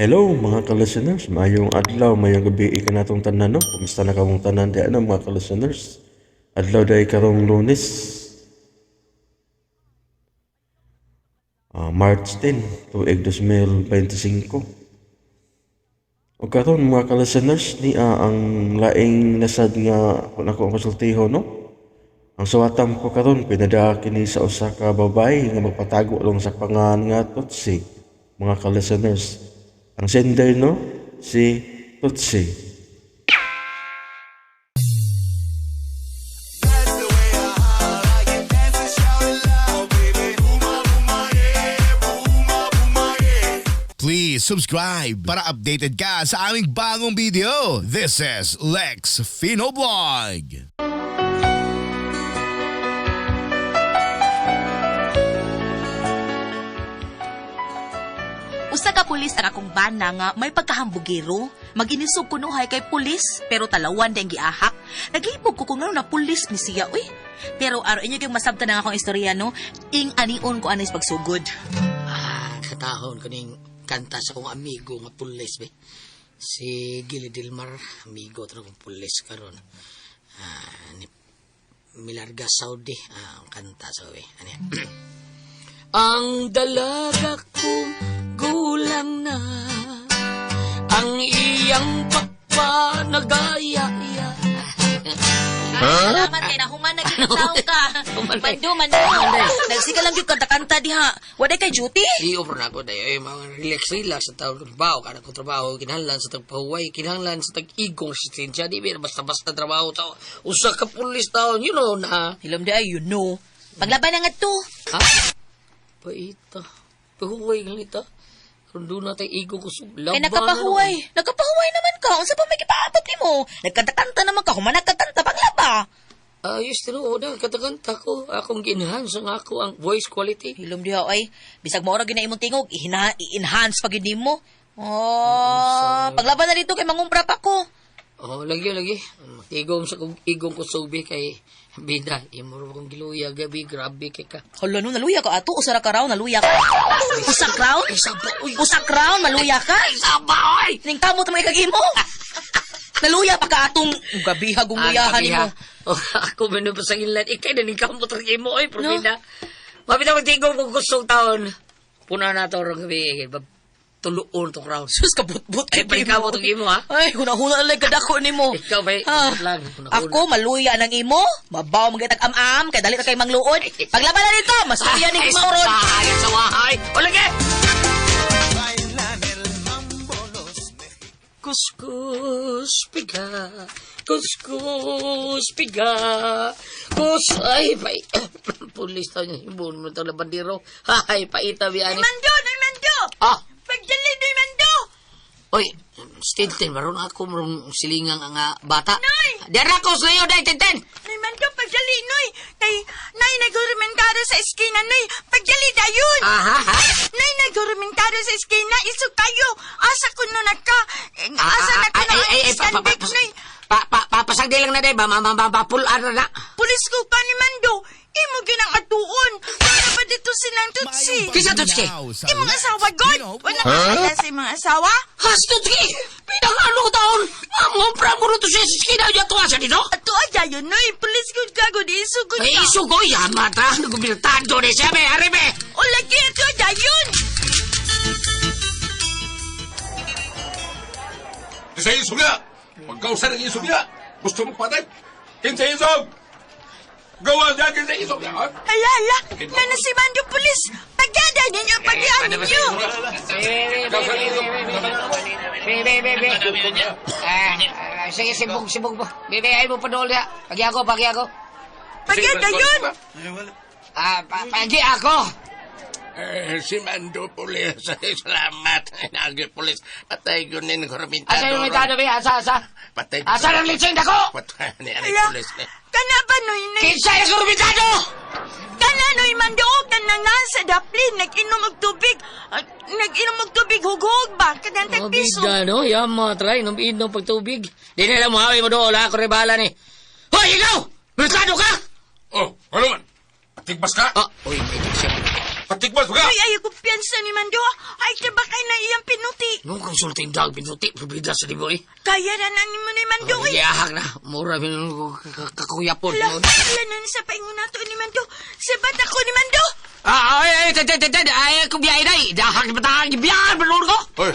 Hello mga ka-listeners, maayong adlaw, maayong gabi kanatong tanan, no? Kumusta na kamong tanan diha, no, mga ka-listeners? Adlaw day karong Lunes, March 10, tuig 2025. O karon mga ka-listeners, niya ang laing nasad nga kung ako ang konsultiho, no? Ang suwatan ko karon pinada kini sa usa ka babae nga magpatago lang sa pangan nga Tutsi, mga ka-listeners. Ang sender, no, si Tutsi. Please subscribe para updated ka sa aming bagong video. This is Lex Fino Vlog. Usa ka pulis ang akong bana nga may pagkahambugero. Maginisog kunuhay kay pulis, pero talawan ding giahak. Naglibog ko kung ngano na pulis ni siya, uy. Pero aro inyo gyud masabtan ang akong istorya, no? Ing anion ko anis pagsugod. Ah, katahon ko ning kanta sa kong amigo nga pulis be. Si Gili Dilmar, amigo to kong pulis karon. Ah, ni Milarga Saudi, ah, ang kanta sa be. Ano yan? Ang dalaga kong gulang na, ang iyang pakpa nagaya-iya. Salamat kay nahuman na gyud tawo ka. Human na. Mando, mando. Nagsiga lang gyud kanta-kanta diha. Waday kay duty? Di over na ako dahil ay mga relax relax sa taong trabaho kada ko trabaho kinahanglan sa tagpahuway, kinahanglan sa tag-igong resistensya. Di ba basta-basta trabaho tao usa ka pulis taon, you know na. Hilom di ay, you know. Paglaban na nga to. Ha, paita pahuway ganita karon doon na tay igong kusog laban. Kay nakapahuway. Nakapahuway naman ka. Unsa pa may gipaabot nimo? Nagkanta-kanta naman ka. Human nagkanta paglaba. Ayos, tinuod na katakanta ko akong ginhans ang ako ang voice quality. Hilom diha ay bisag mao ra gyud na imong tingog, i-enhance pa gyud nimo. Oh, paglaban na dito kay mangumpra pa ko. Oh, lagi lagi. Igong sa kong igong kusubi kay bida. Imo ra kong giluya gabi, grabe kay ka. Hala no, naluya ka ato, usa ra ka round naluya ka. Usa crown? Ay, saba, uy. Usa crown maluya ka? Ay, saba, oy! Ning kamot mo ikagimo. Naluya pa ka atong gabiha gumuyahan nimo. Oh, ako man pa sa inlan. Ikay na ning kamot ra imo oy, probida. Mapita mo tigong kung gustong taon. Puna na to rong gabi. Tuluon to crown. Sus kabutbut Ay, kay pagkamot ang imo, ha? Ay, huna-huna lang kadako nimo. Ikaw ba, Ah, lang, huna-huna. Ako maluya ng imo, mabaw magitag am-am kay dali ra kay mangluod. Paglaban na dito, mas luya ning mauron. Ay, sa wahay. O lagi! Kuskus piga, kuskus piga, kus ay pay pulis tayo niya himbon mo ito na bandiro. Ay paita biya ni. Mando, nay mando. Ah, Pagdali nay mando. oy, Tintin, maroon ako marong silingang ang bata. Nay! Dara ko sa iyo, day, Tintin! Nay, Mando, pagdali, Noy! Kay, Nay, naghurumentado sa eskina, Noy! Pagdali dayon! Aha, ha? Nay, naghurumentado sa eskina, isog kayo! Asa ko no nagka... eh, Asa na ko Ay, na ay, ay, ang pa, pa, pa, istanbik, Noy! pa, pa, papasagdi lang na, day, ba, ma, ma, ma, ma, pulaan na na. Pulis ko ka ni Mando! Imo ginang atuon! Para ba dito silang tutsi? Kinsa Tutsi? Imong asawa, God! Wala ka kaya sa imong asawa? Has, Tutsi! Pinangano ko taon! Mangumpra mo rito sa eskina, niya tuwa sa dito? Ato dayon, Noy! Pulis ko ka, God! Isog ko Ay, ka! isugo, yamata, nagubirtado ni siya, be, ari, be! O lagi, ato dayon! Kinsa isog niya? Pagkausa ng isog niya, gusto mo patay? Kinsa isog? Gawa niya, kinsa isog niya? Ha? Hala, hala! Nana si Mando Pulis! Pagyada ninyo! Pagyada ninyo! Pagkausa ng isog. Be, be, be, be. Ah, ah, sige, sibog, sibog mo. Be, be, ay mo padol niya. Pagi ako, pagi ako. Pagyada yun! Ah, pagi ako! Eh, si Mando Pulis. Salamat. Nagi Pulis. Patay ko nin Asa yung mitado, be? Asa, asa? Patay. Asa ng litseng dako? Patay ni ani Ala, Pulis. kana ba noy noy? Kinsa yung rumitado? Kana noy Mando og kana nga sa daplin nag-inom og tubig. Ah, nag-inom og tubig hughog ba? Kanang tag piso. Bida, no? Yama, try. Inom, inom pagtubig. Di nila mo, hawi mo doon. Ako rebala ni. Hoy, ikaw! Mitado ka! Oh, ano man? Tigbas ka? Ah, uy, may siya. Katigmas ba ka? Ay, ayaw ko piyansa ni Mando. Ay, tabakay na iyang pinuti. Nung konsulting dog, pinuti, probida sa dibo eh. Kaya na na ni mo ni Mando. Oh, Ay, Giyahak na. Mura minun ko kakuyapon. Hala, hala na sa paingon nato ni Mando. Sa bata ko ni Mando. Ah, ay, ay, tay, tay, tay, tay, ay, kubiyay na eh. Dahak na batang, gibiyahan, balon ko. Hoy,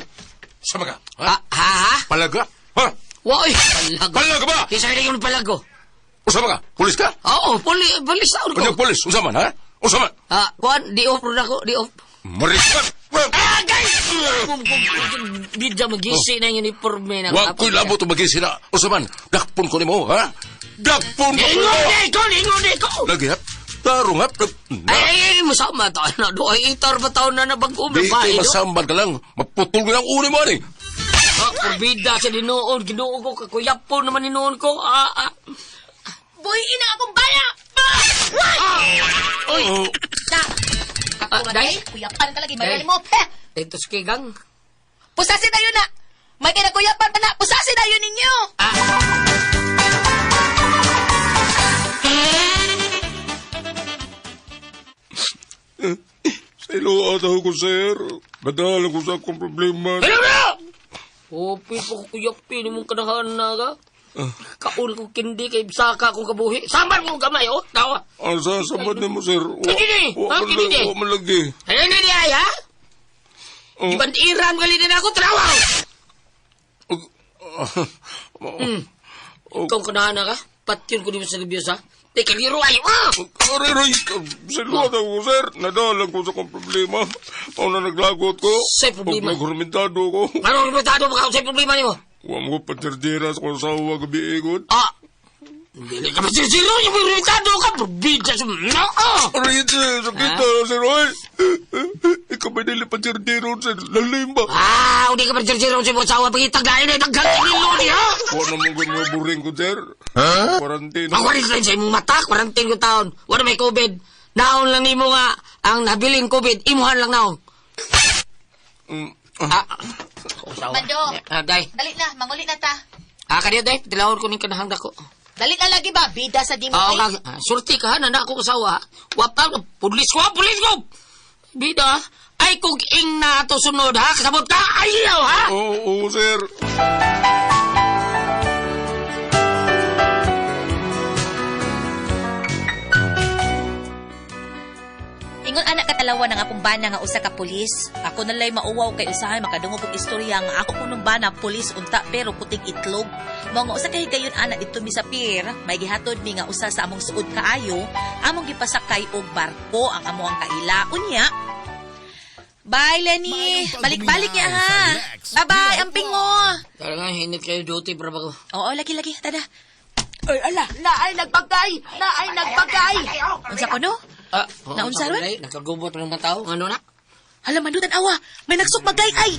sama ka? Ha? Ah, ha, ha? Palaga? Ha? Woy, palago. Palago ba? Kisa ka yung palago. Usama ka? Pulis ka? Oo, puli, pulis taon ko. Kunyag pulis, usama ha? Usama? Ah, kuan, di off rin ako, di off. Marikan! Ah, guys! Bidya magisi na yung uniforme na. Wa ko'y labot o magisi na. Usaman, dakpon ko nimo, ha? Dakpon ko Ingon nimo! di ko, ingon di ko! Lagi ha? Tarong ha? Ay, ay, ay, masama tayo na do. Ay, itar ba taon na nabag-um? Di kay masambal ka lang. Maputol ko ng uli mo, ani. Ah, kurbida sa dinoon. Ginoo ko, kakuyapon naman dinoon ko. Ah, ah. Buhiin ang akong bala! Uy, Oh, Na! Ah, Ako day? Kuyapan ka lagi, Day. mayroon mo. Peh! ito sa kigang. Pusasin tayo na! May kinakuyapan pa na! Pusasin tayo ninyo! Ah. Sa iluwa ako, sir. Nadala ko sa akong problema. Ano na? Upi po ko kuyapin imong kanahan na ka. Kaon ko kindi kay saka kong kabuhi. Samban ko gamay, oh. Tawa. Ang sasamad nimo, sir. Kini, Wa ha? man Kini, lagi, wa man lagi. Ano na di ay, ha? Oh. Ibantiran gali din ako, trawa. Mm. Ikaw kanahan na ka? Patyon ko di mo sa libiyos, ha? Di kaliro ay, ah! Aray, aray. Sa iluwa ako, sir. Nadala ko sa akong problema. Ako na naglagot ko. Say problema. Huwag nagkurmentado ko. Ano resultado mo ka sa problema nimo? Huwag mo patsardira sa kong asawa gabi ikot. Ah! Dili ka masisiro yung resultado ka, probidya sa... No! Aray, sir. Sakit na, sir. Oy. Ikaw ba dili patsardiro, sir? Lalim ba? Ah, hindi ka masisiro sa imong asawa pagitaglain ay daghan kinilo niya. Huwag na mong mga buring ko, sir. Quarantine. Ang quarantine sa imong mata, quarantine ko taon. Wala may COVID. Naon lang nimo nga ang nabilin COVID, imuhan lang naon. Mm. Ah, usawa. Mando. Ah, day. Dali na, manguli na ta. Ah, kaniya day, tilawon ko ning kanahang dako. Dali na lagi ba? Bida sa di mo. Oo, ay. kag, ah, surti ka ha, na ako kasawa. Wapa, pulis ko, ah, pulis ko! Bida, ay kung ing na ato sunod ha, kasabot ka, ayaw ha! Oo, oo, sir. Ingon anak katalawan ang akong bana nga usa ka pulis. Ako nalay mauwaw kay usahay makadungog og istorya nga ako kunong bana pulis unta pero puting itlog. Mao nga usa ka higayon ana didto mi sa pier, may gihatod mi nga usa sa among suod kaayo, among gipasakay og barko ang amo ang kaila. Unya, Bye, Lenny. Maayong Balik-balik niya, pagbuminaw ha. sa Lex Bye-bye, Pinoy amping mo. Kaya nga, hinit kayo duty para bago. Oo, lagi-lagi. Tada. Ay, ala, naay nagbagay. Naay nagbagay. Unsa ko, no? Ah, oo, Naunsa sa ron? kulay, Nagkagubot ng mga tao. Ano na? Hala, mandutan awa. May nagsukmagay, ay.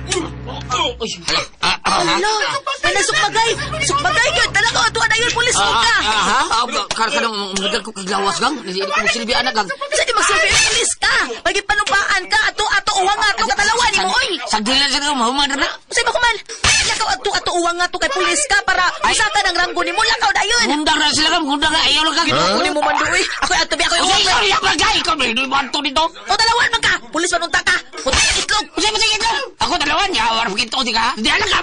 Uy, hala. Ah, ah, ha? Hala, may nagsukmagay. Sukmagay yun. Talaga, tuwa na yun. Pulis Ah, ka. ah, ha? Ah, kar ka nang magal ko kaglawas gang. Hindi ko magsilbi anak gang. Sa di magsilbi, pulis ka. Magipanumpaan ka. Ato, ato, uwang nga ato. Katalawan ni mo, oy. Sagdilan sa kang mahuman na. Usay ba kuman? Lakaw ato, ato, uwang nga ato kay pulis ka para usa ka ng ranggo ni mo. Lakaw na yun. Mundang na sila kang, mundang na. Ayaw lang kang. Ginoo ni mo man doy. Ako ato, bi, ako Usay uwang. ka, yak bagay. Ikaw, may iwanto dito. O dalawan man ka. Pulis man unta ka. Puti itlog. Usay mo sige ka. Ako dalawan, yawar mo kito, di ka. Di alam ka.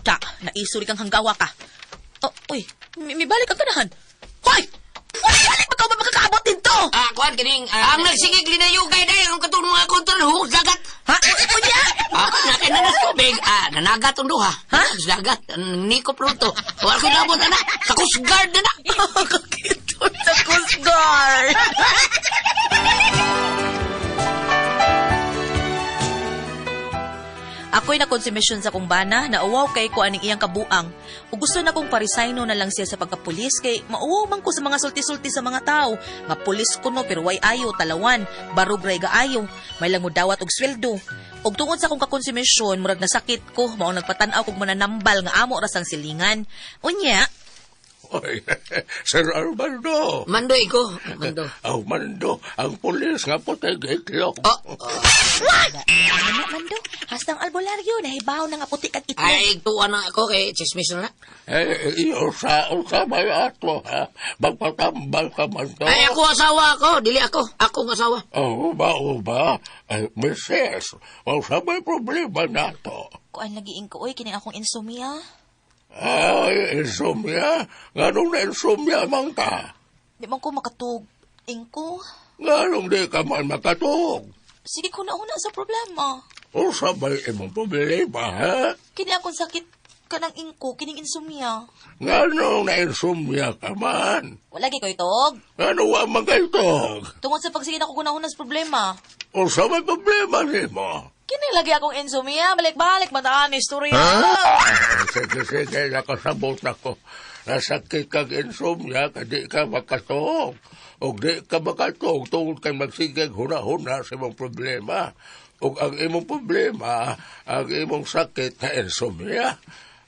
Ta, naisuri kang hanggawa ka. Oh, uy, mi balik ang kanahan. Hoy! Hoy, balik ba ka ba makakaabot dito? Ah, kuan kining ang nagsigig linayugay dai ang katong mga kontrol hukog dagat. Ha? Unya? Ah, na na tubig. Ah, nanagat ang duha. Ha? Sa dagat, niko pronto. Wala ko nabot ana. Sa Coast Guard na na. Kakito sa Coast Guard. Ako'y nakonsumisyon sa kong bana, nauwaw kay ko aning iyang kabuang. Ug gusto na kong paresigno na lang siya sa pagkapulis kay mauwaw man ko sa mga sulti-sulti sa mga tao. Nga pulis ko no pero way ayo talawan, barog ray gaayo, may lang mo dawat og sweldo. Ug tungod sa akong kakonsumisyon, murag nasakit ko, mao nagpatan-aw kog mananambal nga amo ra sang silingan. Unya, Oy, Sir Armando. Mando iko, mando. Aw, Mando, ang pulis nga puti itlog. Oh, Ano na, Mando? Hastang albularyo, nahibaw na nga puti kag itlog. ay, tuwa na ako kay chismis na na. Eh, iyo sa, usa may ato, ha? Magpatambal ka, Mando. Ay, ako asawa ako, dili ako. Ako ang asawa. Oh, ba, o ba? Ay, misis, usa may problema nato. Kuan lagi ko, oy, kini akong insomnia. Ay, insomnia. Nganong na insomnia man ka? Di man ko makatug. Ingko, Nganong di ka man makatug? sige ko na una sa problema. Usa may imong problema, ha? Kini akong sakit kanang ingko, kining insomnia. Nganong na insomnia ka man? Wala gyud ko itog. Ngano wa man kaytog? Tungod sa pagsige na ko kunahuna sa problema. Usa may problema nimo? Kini lagi akong insomnia, balik-balik mataan istorya. Ah, sige, sige, nakasabot ako. Nasakit kag insomnia, ka di ka makatuog. O di ka makatuog tungod kay magsigeg huna-huna sa imong problema. O ang imong problema, ang imong sakit na insomnia.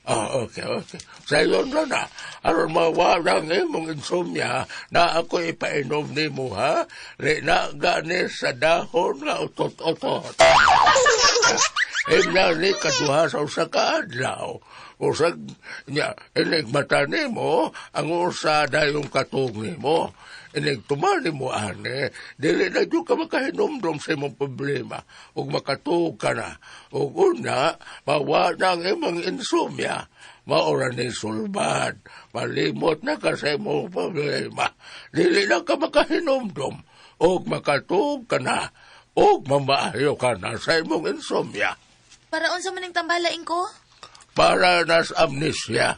Ah, okay, okay. Sayon na na. Aron mawala ang imong insomnia na ako ipainom nimo, ha? Lina gani sa dahon nga utot-utot. Imna ni kaduha sa usa ka adlaw. Usag niya inig mata nimo ang usa dayong katong nimo. Inig tuman nimo ane, dili na jud ka makahinumdom sa imong problema ug makatuog ka na. Ug una, mawa na ang imong insomnia. Maura ni sulbad, malimot na ka sa imong problema. Dili na ka makahinumdom ug makatuog ka na ug mamaayo ka na sa imong insomnia. Para unsa man ning tambala ingko? Para nas amnesia.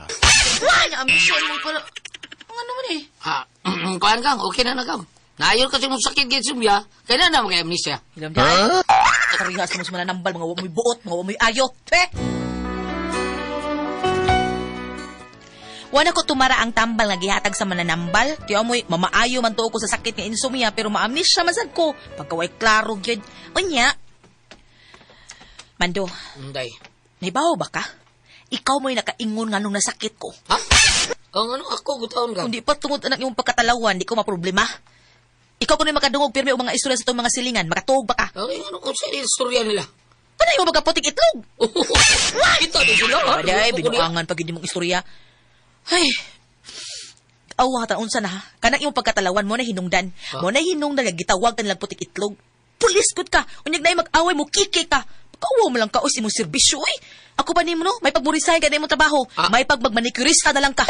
Ay, amnesia mo para. Ang ano man eh? Ah, kuan kang, okay na na kang. Naayon kasi mong sakit gid sumya, kaya na na amnesia. Hilam huh? Karihas mo sa mananambal, mga wa mo'y buot, mga wa mo'y ayo. Twe! Wala ko tumara ang tambal nga gihatag sa mananambal. Tiyo mo'y mamaayo man tuo ko sa sakit nga insomnia pero maamnesia man sad ko. Pagkaway klaro gyud. Unya. Mando, Inday. naibaw ba ka? Ikaw mo'y nakaingon nga nung nasakit ko. Ha? Ang ano ako gutaon ka? Kundi pa tungod anak imong pagkatalawan, di ko maproblema. Ikaw kuno'y makadungog pirmi og mga istorya sa itong mga silingan, makatuog ba ka? Ay, ano kung sa istorya nila? Kanay mo magkaputik itlog? Kita di sila. ha? Aday, binuangan pag hindi mong istorya. Ay, awa ta unsa na ha? Kanang imong pagkatalawan mo na hinungdan. Mo na hinungdan nga gitawag ka nilang putik itlog. Pulis gud ka. Unyag na mag-away mo kiki ka. Kauwaw mo lang ka imong serbisyo oy. Ako ba nimo no? May pagmurisahin ka na imong trabaho. Ah. May pagmagmanicurista na lang ka.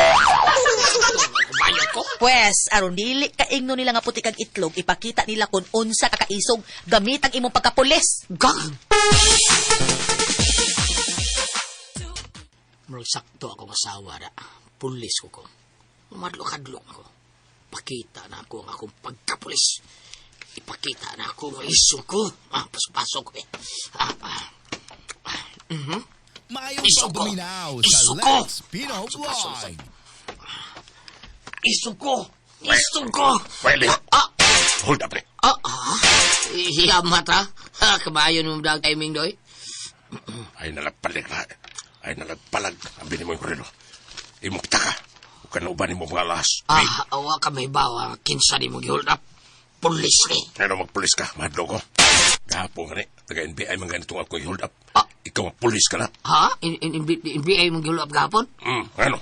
Bayad ko. Pwes, aron dili ka ingno nila nga putik ang itlog, ipakita nila kung unsa ka kaisog gamit ang imong pagkapulis. Gang! Murag sakto akong asawa na. Pulis ko ko. Madlok-adlok ako. Pakita na ako ang akong pagkapulis. Ipakita na ako ang iso ko. Ah, pasok-pasok ko eh. Ah, ah. Ah, mhm. Maayong Iso ko. pagduminaw sa Iso ko. Lex Pino Pasok-pasok. Vlog. Iso ko! Iso ko! Pwede. Ah, Hold up, eh. ah, ah. Hiyamat ha? Ha, kabayo mo daw timing doy. Ay nalagpalag na. Ay nalagpalag. Ang bini mo yung kurilo. Imong pitaka. Huwag ka na uban mo mga alas. Ah, awa ka may bawa. Kinsa di mo gihold up. Pulis ni. Ano magpulis ka? Mahadlo ko. Gahapon nga ni. Taga NBI man ganitong ako i-hold up. Ah. Ikaw magpulis ka na. Ha? NBI mo gihold up gahapon? Ano?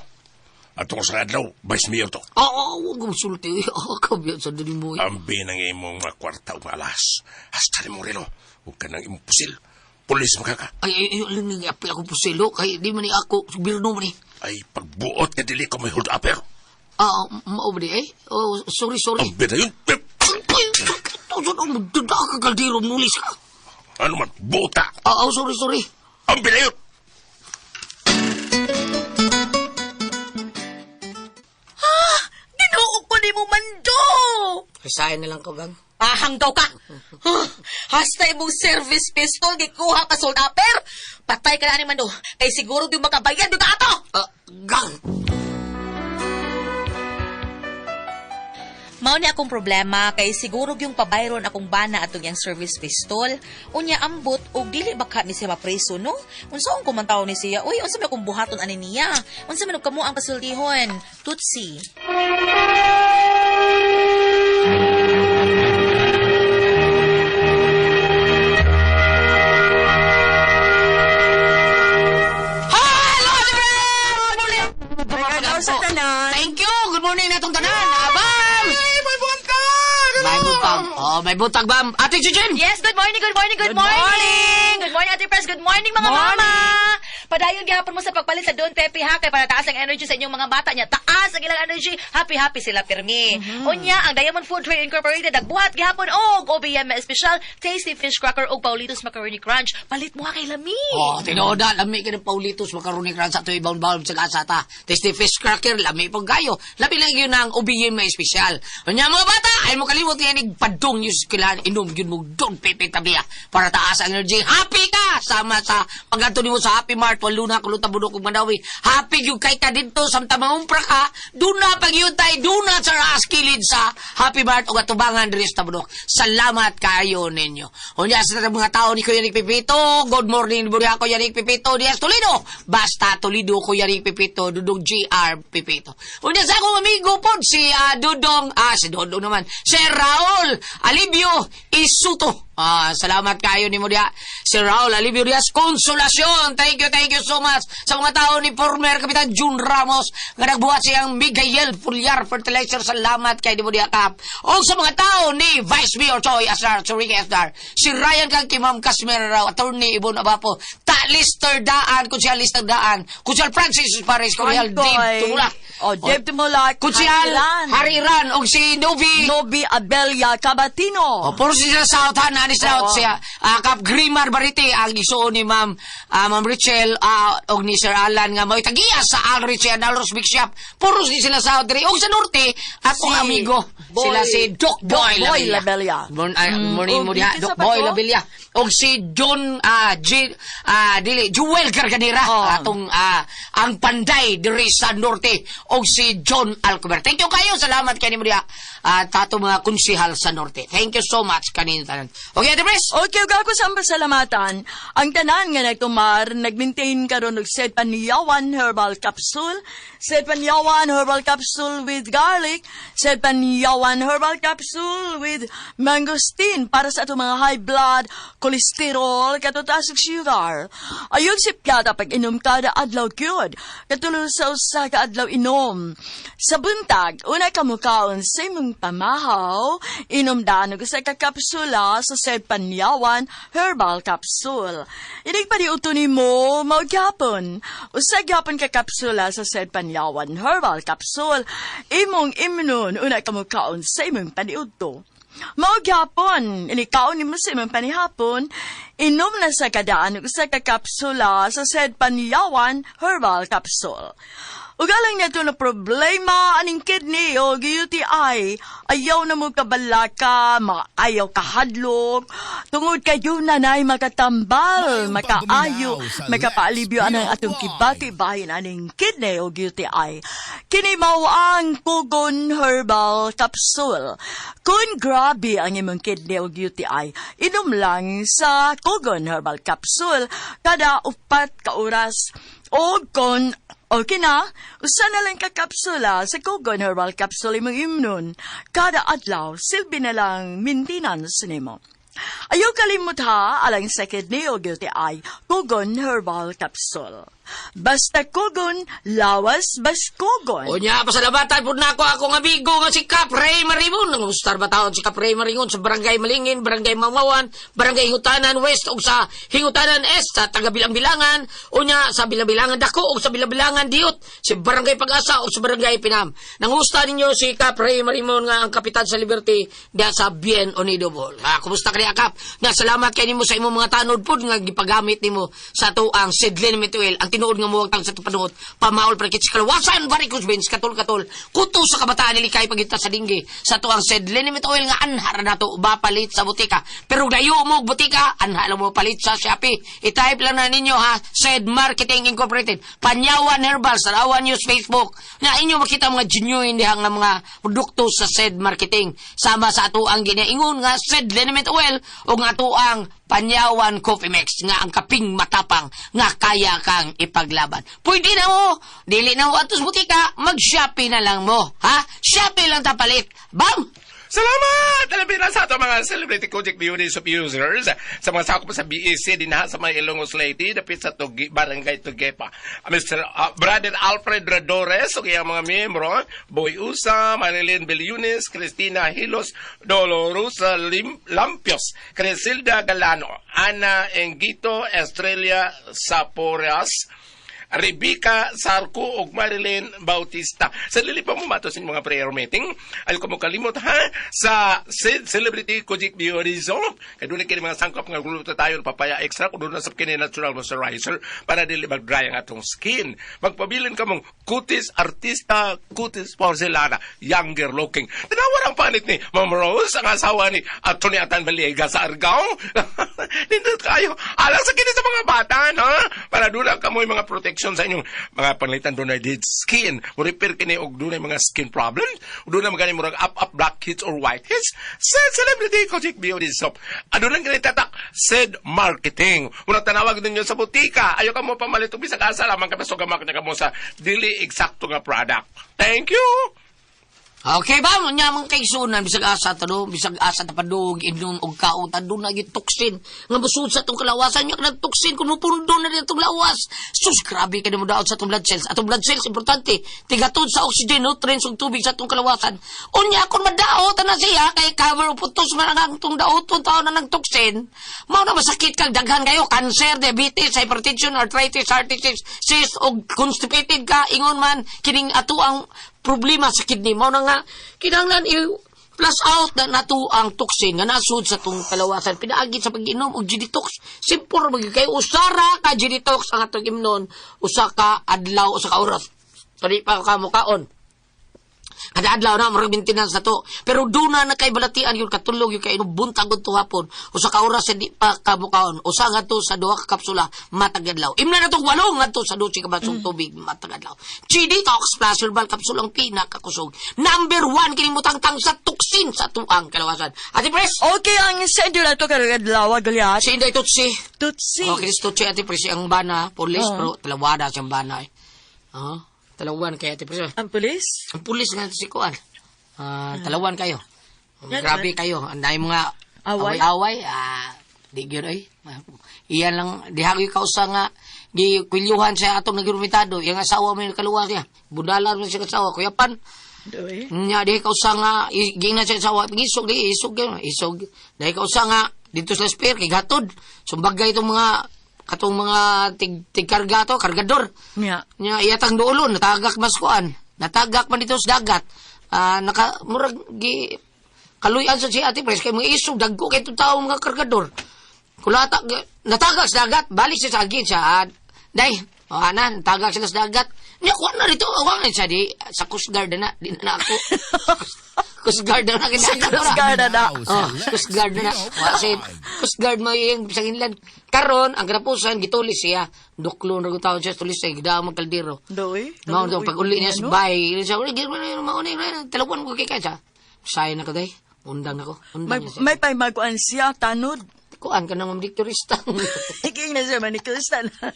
Ato ko sa adlaw, Vice Mayor to. Oo, oh, huwag mong sulti. Oh, kabiyat sa dili mo. eh. Ang binang imong mga kwarta o mga alas. Hasta ni mong relo. Huwag ka nang imong pusil. Pulis mo ka ka. Ay, ay, ay, alam niya, apil ako pusilo. Kay di man ni ako, birno man ni. Ay, pagbuot ka dili ko may hold upper. Ah, mao ba di eh? Oh, sorry, sorry. Ang bina yun. Ay, tusun ang magduda ka, kaldero, nulis ka. Ano man, buta. Ah, oh, sorry, sorry. Ang bina yun. Ginoo ko ni mo mando. Resign na lang ko, gang. Pahanggaw ka. Huh, Hasta imong service pistol gikuha ka sold upper. Patay ka na ni Mando. Kay siguro di makabayad di ka ato. Ah, gang! Mao ni akong problema kay siguro yung pabayron akong bana atong iyang service pistol. Unya ambot og dili baka ni siya mapreso no? Unsaon ko man tawo ni siya? Uy, unsa man akong buhaton ani niya? Unsa man og kamo ang kasultihon? Tutsi. Hello, Hello sa tanan. Thank you. Good morning na itong tanan. Abam! May buntag! May butag. Oh, may butag, bam. Ate Chichen! Yes, good morning, good morning, good, morning. Good morning, Ate Pres. Good morning, mga mama. Padayon gihapon mo sa pagpalit sa Don Pepe ha kay para taas ang energy sa inyong mga bata niya. Taas ang ilang energy. Happy happy sila pirmi. Unya ang Diamond Food Trade Incorporated nagbuhat gihapon og OBM special tasty fish cracker og Paulitos Macaroni Crunch. Palit mo ha kay lami. Oh, tinuod na, lami ka ng Paulitos, macaroni crunch sa tuwi, baon-baon sa kasata. Tasty fish cracker, lami pong gayo. Lami lang yun ang ubiyin may espesyal. Unya mga bata, ay mo kalimot nga inig padung yung kailangan inom yun mo Don Pepe Tabia para taas ang energy. Happy ka! Sama sa pagkanto nimo sa Happy Mart, walo na kuluta budok ug Manawi. Happy yung kay ka dito, samtang mangumpra ka, duna pag yun tayo, duna sa raas kilid sa Happy Mart ug atubangan diri sa Tabunok. Salamat kayo ninyo. Unya sa mga tao ni Kuya Rick Pipito, good morning Buria Kuya Rick Pipito Diaz Toledo. Basta Toledo Kuya Rick Pipito, Dudong GR Pipito. Unya sa akong amigo pod si Dudong, si Dudong naman, si Raul Alibio Isuto. Salamat kayo ni Mudia. Si Raul Alibio Diaz Consolacion. Thank you so much sa mga tao ni former Kapitan June Ramos nga nagbuhat siyang Miguel Pulyar Fertilizer. Salamat kay ni Mudia Kap. O sa mga tao ni Vice Mayor Choi Asar, Ricky Asar, si Ryan kang kay Ma'am Casmera Rao, Attorney Ibon Abapo, Ta Lister Daan, Kunsyal Lister Daan, Kunsyal Francis Pares, Kunsyal Dave Tumulak. Oh, Dave Tumulak. Kunsyal Hariran. Hariran, og si Novi Nobi Abelia Cabatino. O, puro sila sa South, ha, ni South Oo. siya. Kap Grimar Barite, ang isuon ni Ma'am, Ma'am Richel, og ni Sir Alan nga mo'y tagiya sa Al Richel and Alros Big Shop. Puro si sila South diri. Og sa Norte, akong Si amigo, Boy- sila si Doc Boy Doc Boy Labella. Labella. Morning Og mo diha, dito Doc sa Boy Paco? Labella. Og si John, G, dili, Joel Garganera, Oo. atong, ang panday diri sa Norte, og si John Alcover. Thank you kayo. Salamat kayo mo diha. Tato mga konsihal sa Norte. Thank you so much kanino tanan. Okay, Ate Pres? Okay, ug ako sa pasalamatan. Ang tanan nga nagtumar, nag-maintain karon og Sedpanyawan Herbal Capsule, Sedpanyawan Herbal Capsule with garlic, Sedpanyawan Herbal Capsule with mangosteen para sa atong mga high blood, cholesterol, katotaas ug sugar. Ayog si Piata pag inom kada adlaw gyud. Katulo sa usa ka adlaw inom. Sa buntag, una ka mukaon sa imong pamahaw, inom daan og usa ka kapsula sa Sedpanyawan Herbal Capsule. Inig pa di nimo mao gyapon. Usa gyapon ka kapsula sa Sedpanyawan Herbal Capsule. Imong imnon una ka mukaon sa imong paniudto. Mao gyapon, inikaon nimo sa imong panihapon, inom na sa kadaan og usa ka kapsula sa Sedpanyawan Herbal Capsule. Ugalang na ito na problema aning kidney o UTI. Ayaw na mo kabalaka, maayaw kahadlok. Tungod kayo nanay makatambal, Maayong makaayo, pagduminaw sa makapaalibyo Let's anang Be atong Live. kibati bahin aning kidney o UTI. Kini mao ang Kugon Herbal Capsule. Kung grabe ang imong kidney o UTI, inom lang sa Kugon Herbal Capsule kada 4 ka oras. O kung okay na, usa na lang ka kapsula sa Kugon Herbal Capsule imong imnon. Kada adlaw, silbi na lang maintenance nimo. Ayaw kalimot ha, alang sa kidney o UTI, Kugon Herbal Capsule. Basta Kugon, lawas bas Kugon. Unya, pasalamatan po na ako akong amigo nga si Kap Ray Marimon. Nangustar ba taon si Kap Ray Marimon sa Barangay Malingin, Barangay Mamawan, Barangay Hingutanan West ug sa Hingutanan Est sa taga Bilang-Bilangan. Unya sa Bilang-Bilangan Dako ug sa Bilang-Bilangan Diot, si Barangay Pag-asa ug sa Barangay Pinam. Nangusta ninyo si Kap Ray Marimon nga ang kapitan sa Liberty diya sa Bien Unido Ball. Ha, kumusta ka niya, Kap? Nga salamat kay nimo sa imong mga tanod pod nga gipagamit nimo sa tuang Sidlin Mituel. Ang tinuod nga muwagtang sa panuot. Pamaol para kits kalawasan, varicose veins, katol-katol. Kuto sa kabataan nilikay pagita sa dinggi. Sa tuang said liniment oil nga anha ra nato bapalit sa butika. Pero dayo mo og butika, anha lang mo palit sa Shopee. I-type lang na ninyo ha, said Marketing Incorporated. Panyawan Herbal sa Awan News Facebook. Nga inyo makita mga genuine diha nga mga produkto sa said marketing. Sama sa ato ang ginaingon nga said liniment oil o nga ato ang Panyawan Coffee Mix nga ang kaping matapang nga kaya kang ipaglaban. Pwede na mo, dili na mo atos butika, mag-Shopee na lang mo. Ha? Shopee lang tapalit. Bam! Salamat! Alabi na sa ato mga celebrity Kojik Beauty of users sa mga sakop sa BEC din ha sa mga Ilongos Leyte dapit sa Tugi, Barangay Tugepa. Mr. Brother Alfred Radores ug iyang mga miyembro, Boy Usa, Marilyn Belyunis, Cristina Hilos, Dolorosa Lampios, Cresilda Galano, Ana Engito, Estrella Saporeas, Rebecca Sarco ug Marilyn Bautista. Sa dili pa mo mato sa inyong mga prayer meeting, ayaw ka mo kalimot ha sa Celebrity Kojik Beauty Soap. Kay doon kini mga sangkap nga glutathione, papaya extra, kung doon na sa kini natural moisturizer para dili mag-dry ang atong skin. Magpabilin ka mong kutis artista, kutis porcelana, younger looking. Tanawa ang panit ni Ma'am Rose, ang asawa ni Atty. Atan Villegas sa Argao. Nindot kayo. Alang sa kini sa mga bata, no? Para doon lang kamoy mga protection sa inyong mga panglitan doon na dead skin. Mo repair kini og doon mga skin problem. Doon na magani murag up up black hits or white hits. Sa Celebrity Kojik Beauty Soap. Ano lang kini tatak? Said Marketing. Muna tanawag ninyo sa butika. Ayaw ka mo pamalit og bisag asa lamang ka basta gamak ka mo sa dili eksakto nga product. Thank you. Okay ba? Nya mga kaigsunan, bisag asa ta do, bisag asa ta padug, inom og kaon ta doon na gyud toxin. Nga busud sa atong kalawasan, nya kanang toxin kun mupundo na atong lawas. Sus, grabe kay mo daot sa atong blood cells. Atong blood cells importante. Tigatod sa oxygen, nutrients ug tubig sa atong kalawasan. Unya kun madaot na siya kay cover putos man ang atong daoton taon na ng toxin. Mao na masakit kag daghan kayo cancer, diabetes, hypertension, arthritis, heart disease, cyst og constipated ka ingon man kining ato ang problema sa kidney. Mao na nga kinahanglan i-flush out na nato ang toxin nga nasud sa tong kalawasan pinaagi sa pag-inom og G-Detox. Simple ra magyud kay usara ka G-Detox ang atong imnon usa ka adlaw, usa ka oras. Kani pa ka mukaon. Kada adlaw na murag maintenance na to. Pero duna na kay balatian yun katulog yun kay buntag to hapon. Usa ka oras di pa ka mukaon. Usa ngadto sa duha ka kapsula matag adlaw. Imna na tong walo ngadto sa 12 ka basong tubig matag adlaw. G-Detox Plus Herbal Capsule ang pinakakusog. Number 1 kini mutangtang sa toxin sa tuang kalawasan. Ate Pres, Okay, ang sender na to karong adlaw, Goliath. Si Inday Tutsi. Tutsi. Okay, si Tutsi Ate Pres ang bana, police pero talawada siyang bana eh. Oh, talawan kay Ate Pres. Ang pulis? Ang pulis nga si Kuan. Talawan kayo. Yan, Grabe kayo. Ang dami mga Away? away-away. Di gyud oy. Iyan lang diha gyud kausa nga gi kwilyuhan siya atong nagrumitado. Yang asawa may kaluwa siya. Budalan man siya asawa. Kuya pan. Doy. Nya diha kausa nga giingnan siya asawa. Isog di isog gyud. Isog. Diha kausa nga dito sa spear kay gatod. Sumbagay itong mga katong mga tigkarga to, kargador. Nya. Nya iyatang duolon natagak mas kuan. Natagak man dito sa dagat. Naka murag gi kaluyan sa si Ate Pres kay mga isog dagko kay itong tao mga kargador. Kulata natagak sa dagat, balik siya sa agin siya. Day, o ana, natagak sila sa dagat. Nya kuan na rito, wa na siya di sa Coast Guard na, di na ako. Coast Guard na Sa Coast Guard na na. Oh, Coast Guard na na. Wa si Coast Guard mo yung sa inland. Karon ang katapusan gitulis siya. Duklo na taon siya tulis sa gida magkaldero. Doy. Mao to pag uli niya sa bay, siya uli mao ni talawan ko kay siya. Sayo na ko day. Undang ako. May, Undang na siya. may paymaguan siya, tanod. Kuan ka na mamdikturista. Iking na siya, manikulista na.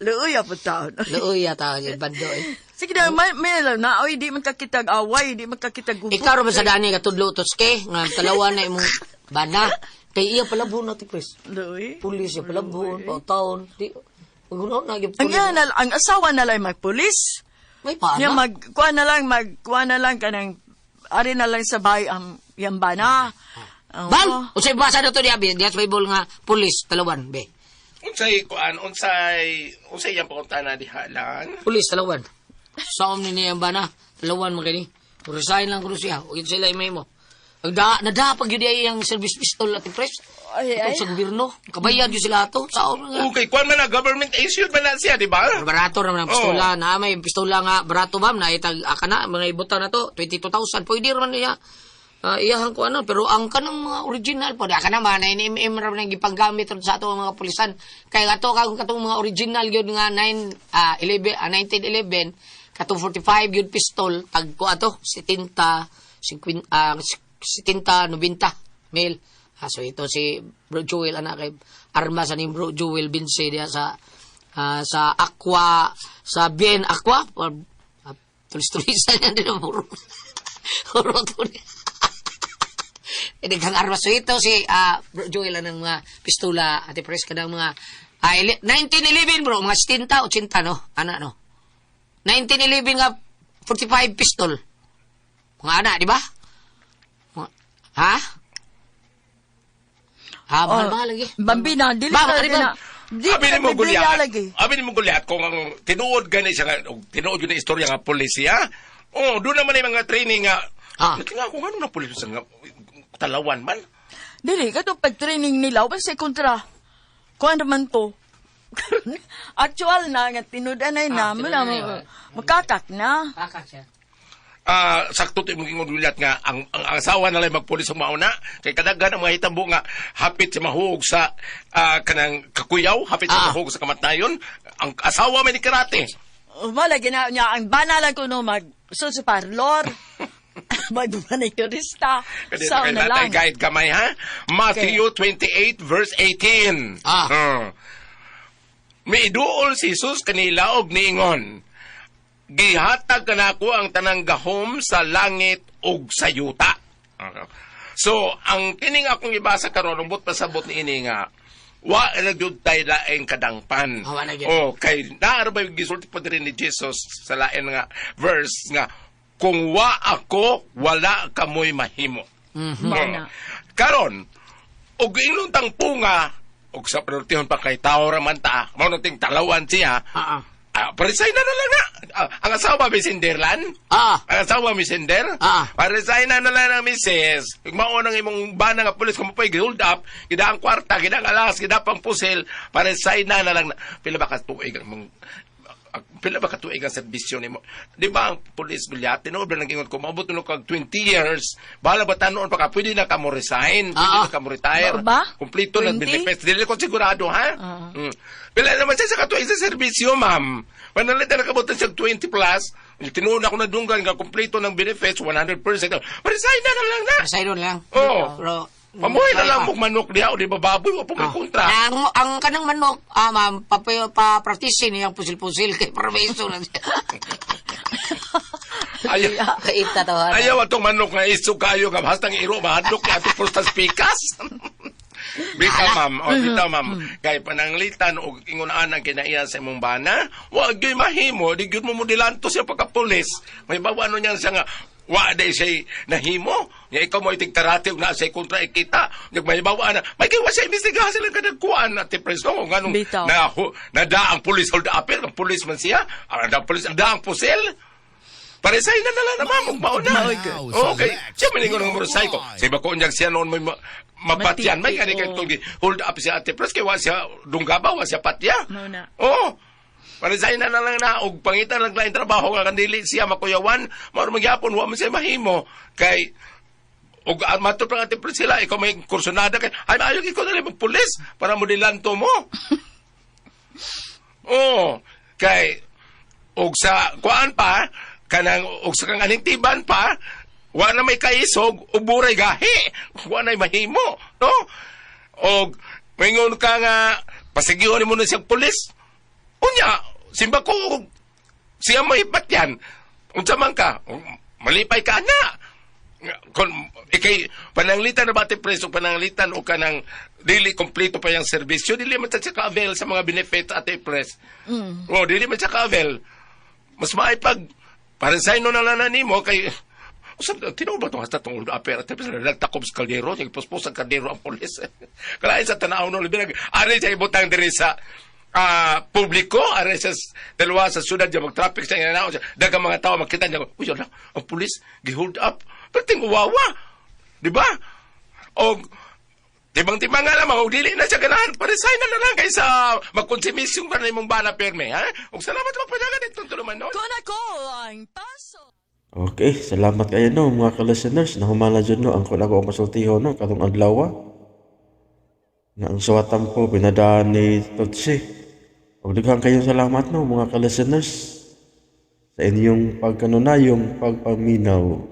Luuya po taon. Luoy yata siya bando eh. Sige na, may alam na, oy, di man kakitag away, di man kakitag gubo. Ikaw ra ba sa dani katudlo toske nga talawa na imong bana kay iya palabhon na ti Pres. Luoy. Pulis siya palabhon, taon. Di Uno na gyud Ang, pulis. iya na, ang asawa na lang magpulis. May paana. Niya mag, kuha na lang kanang, ari na lang sa bay ang yang bana. Oo. Bang! Unsay basa na to diya, be? Diya sa Bible nga pulis talawan, be. Unsay kuan, unsay iyang pangutana diha lan? Pulis talawan. Sa ni niya bana, talawan mo kini. Resign lang kuno siya. Ug sila imay mo. Da, nadapag yun ay ang service pistol at press. Ay, ay. Sa gobyerno. Kabayan yun sila ato. Sa nga. Okay, kuan man na government issued man na siya, di ba? Barato naman ang pistola. Na may pistola nga barato ma'am na itag aka na mga ibutang na to 22,000 pwede raman niya. Iyahan ko ano pero ang kanang mga original po aka na man 9mm ra man ang gipanggamit ron sa ato ang mga pulisan kay ato kang katong mga original gyud nga 9 11 1911 katong 45 gyud pistol tag ko ato 70 50 70 90 mil. So ito si Bro Joel anak kay armas ani Bro Joel Binse diya sa sa Aqua sa Bien Aqua or tulis-tulisan yan din ang puro puro to niya. Daghang armas. So ito si Bro Joel ang mga pistola ate pres kanang mga 1911 bro, mga 70 80 no. Ana no. 1911 nga 45 pistol. Mga ana, di ba? Ha? Ha, mahal-mahal lagi. Bambina, dili Ma'am, na ano ba? na. Di Abi na ni mo Biblia gulyat. lagi. Abi ni mo gulyat kung ang tinuod gani siya nga og tinuod yun ang istorya nga polisiya. Oh, doon naman ay mga training nga. Nga kung ano na pulis sa nga Talawan man. Dili kato pag-training nila wa sa kontra. Kuan naman to. Actual na nga tinud-anay na mo na Tinud-anay, oh. makakak na. Kakak siya. Sakto to imong ingon gulyat nga ang asawa na lang magpulis ang mauna kay kadaghan ang mga hitabo nga hapit sa mahuog sa kanang kakuyaw, hapit sa mahuog sa kamatayon, ang asawa may ni karate. Wala gina niya ang bana lang kuno mag sa parlor. Magmanicurista. Kasi Sa kay na natay lang. guide gamay ha. Matthew 28 verse 18. Miduol si Jesus kanila og niingon. Gihatag kanako ang tanang gahom sa langit ug sa yuta. So, ang kining akong ibasa karon umbot pasabot ni ini nga wa ra gyud tay laing kadangpan. Ah, wa na gyud. Oh, kay naa ra ba yung gisulti pa diri ni Jesus sa lain nga verse nga kung wa ako wala kamoy mahimo. Mao na. Karon, og ingon tang punga og sa panultihon pa kay tao ra man ta, mao na ting talawan siya. Paresign na na lang na. Ang asawa may sinderlan? Ang asawa may sinder? Paresign na na lang ang misis. Kung mao nang imong bana nga pulis, kung mapay hold up, gida ang kwarta, gida ang alas, gida pang pusil, paresign na na lang na. Pila ba ka tuig ang serbisyo nimo? Di ba ang pulis bilyate no, bro nag-ingon ko maabot no kag 20 years, bahala ba tanon pa ka pwede na ka mo resign, pwede na ka mo retire. Ba? Kompleto na 20? benefits. Dili ko sigurado ha. Pila naman siya sa katuig sa serbisyo, ma'am. Manalit na nakabutan siya 20 plus. Tinuod ako na dunggan nga kompleto ng benefits 100%. Resign na na lang na. Resign na lang. Oo. Pero Pamuhay na lang mong manok diha o di ba baboy wa po may kontra. Ang kanang manok, ma'am, pa-practice niyang pusil-pusil kay permiso na siya. Ayaw. Kaita tawanan. Ayaw atong manok nga isog kayo nga hastang iro mahadlok kay atong prostas pikas. Bitaw ma'am, o bitaw ma'am, kay pananglitan og ingon-anang kinaiya sa imong bana, wa gyud mahimo, di gyud mo modilanto siya pagka-pulis. May bawa ano niyan siya nga wa day siya nahimo. Nya ikaw mo itig karate ug naa siya kontra ikita. Nya may bawa na, may giwa siya imbestigahan sila kada kuan at preso kung anong Bitaw. na, na ang pulis hold up ang pulis man siya, ang da pulis ang da ang pusil. Paresay na na lang na ma'am, ug mao na. Now, sa Okay. Lex Siya maningon ng motorcycle. Vlog. Sa iba ko unyag siya noon may mapatyan. May Matiti, gani kay oo. tulgi. Hold up siya ate Pres kay wa siya dunggaba, wa siya patya. Mao na. Oo. Paresay na na lang na og pangitan lang laing trabaho nga kandili siya makuyawan, mao ra magyapon wa man siya mahimo kay og matod pa ate Pres sila ikaw may kursonada kay ay maayo ikaw na lang magpulis para mo dilanto mo. Oo. Kay og sa kuan pa kanang og sa kang aning tiban pa wa na may kaisog ug buray gahi wa na mahimo no og maingon ka nga pasigihon nimo na siyang pulis unya simba ko og siya may patyan unsa man ka malipay ka na kon ikay pananglitan na ba ti preso pananglitan o kanang dili kompleto pa yung serbisyo dili man sa siya ka-avail sa mga benefits ate pres. Oh, dili man siya ka-avail mas maipag paresign no na lang na nimo kay usab tinuod ba tong hasta tong old upper at tapos nagtakob sa kaldero yung puspos ang kaldero ang pulis kalain sa tanaw no labi nag ari siya ibutang diri sa publiko ari sa dalawa sa syudad diya mag-traffic sa inanaw siya daghang mga tao makita niya uy ala ang pulis gi-hold up pero ting uwawa. Di ba? O tibang-tibang nga lamang, og dili na siya ganahan, pa-resign na lang kaysa magkonsumisyon ka na imong bana pirme, ha? Og salamat magpadagan itong tuluman, no? Kuna ko ang paso. Okay, salamat kayo no mga ka-listeners. Nahumana dyan no ang kung ako ang masultiho no karong adlaw. Nga ang suwatan po pinadaan ni Totsi. Og daghan kayong salamat no mga ka-listeners sa inyong pagkanunayong pagpaminaw.